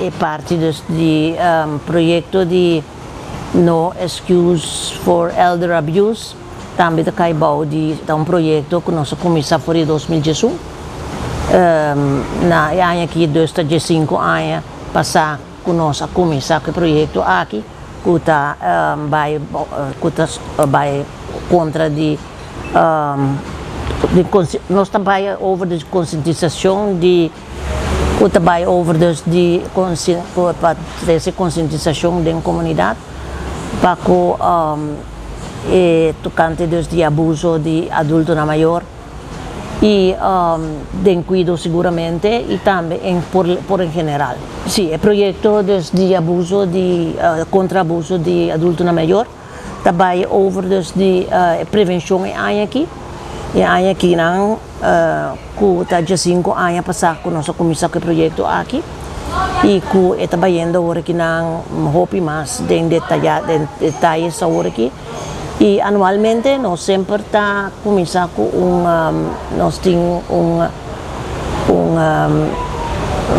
e parti dus di proyecto di No Excuse for Elder Abuse tambe ta cay bou di ta un proyecto cu nos a cuminsa for di 2011. Na e aña aki dus ta 15 aña pasa cu nos a cuminsa cu e proyecto aki cu ta bay contra di nos ta bay over di concientisacion di cu ta bay over dus di pa trece concientisacion den comunidad pa cu e tocante dus di abuso di adultonan mayor y den cuido seguramente y tambe por en general. Si, e proyecto dus di abuso di contra abuso di adultonan mayor ta bay over dus di prevencion e aña aki. E aña aki nan cu ta 5 aña pasa cu nos a cuminsa cu e proyecto aki y cu ta bayendo awor aki nan hopi mas den detaye awor aki. Y anualmente nos semper ta cuminsa cu nos tin un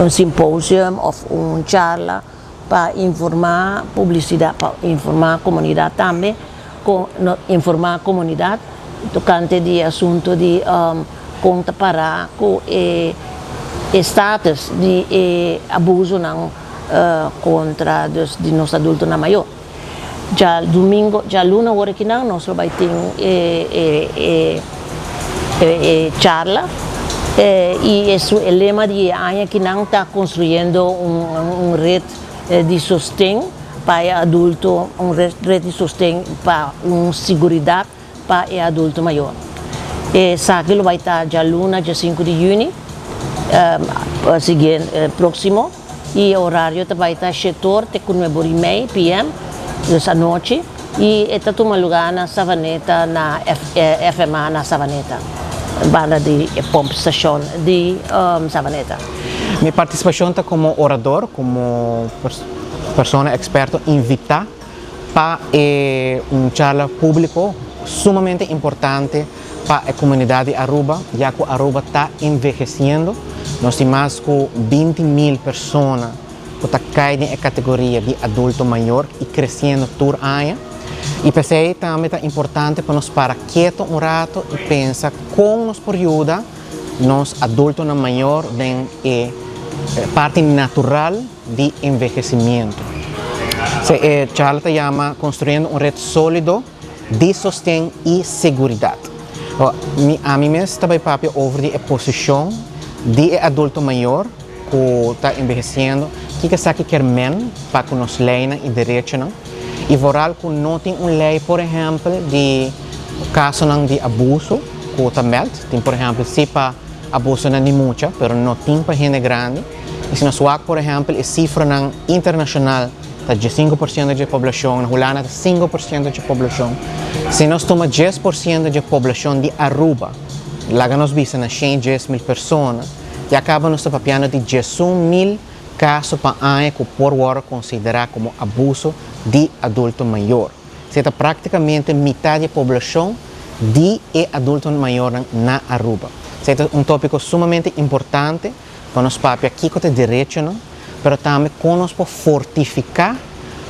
symposium of un charla pa informa publicidad, pa informa comunidad tambe, no, informa comunidad tocante di asunto di con ta para cu e status di abuso nan contra dus di nos adultonan mayor. Diadomingo, dialuna awor aki nan, nos lo bay tin e charla y e lema di aña aki nan ta "Construyendo un red di sosten pa adulto, un red di sosten pa un seguridad pa e adulto mayor". Esaki lo bay ta dialuna, dia 5 di juni, siguiente, proximo, y e horario ta bay ta 7 te 9:30 p.m., dus anochi, y ta tuma luga na Savaneta, na FMA na Savaneta, banda di pump station di Savaneta. Mi participacion ta como orador, como persona experto invita pa un charla publico sumamente importante pa e comunidad di Aruba, ya cu Aruba ta enveheciendo. Nos tin mas cu 20 mil persona cu ta cay den categoria di adulto mayor y creciendo tur aña. Y p'esey tambe ta importante pa nos para keto un rato y pensa con nos por yuda nos adultonan mayor den e parti natural di envehecimento. E charla ta yama "Construyendo un Red Solido di Sosten y Seguridad". Ami mes ta bay papia over di posicion di adulto mayor cu ta enveheciendo, kico esaki kiermen pa cu nos ley y derecho, y vooral cu no tin un ley, por ehempel, di caso di abuso cu ta meld, tin, por ehempel, si pa abuso di mucha, pero no tin pa hende grandi. Y si nos wak, por ehempel, e cifra internacional ta di 5% di poblacion, na Hulanda ta 5% di poblacion. Si nos tuma 10% di poblacion di Aruba, laga nos bisa na 110 mil persona, ya caba nos ta papiando di 11 mil caso pa aña cu por wordo considera como abuso di adulto mayor. Esey ta practicamente mitar di poblacion di e adulto mayor na Aruba. Esey ta un topico sumamente importante pa nos papia kico ta derecho, no? Pero tambe con nos por fortifica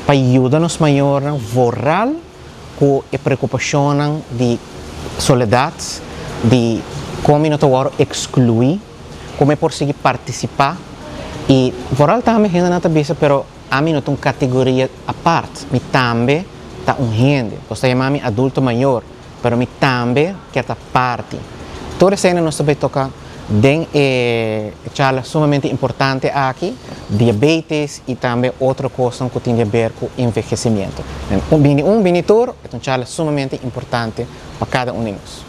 pa yuda nos mayor, vooral cu e preocupacion di soledad, di con no ta exclui, con por sigui participa y vooral tambe hende no ta bisa, pero ami no ta un categoria apart, mi tambe ta un hende, bo ta yama mi adulto mayor, pero mi tambe kier ta parti. Tur esey nos tambe ta toca den charla sumamente importante aki, diabetes y tambe otro cos cu tin di haber cu envehecimento. Un bini un bini tur, ta un charla sumamente importante pa cada un di nos.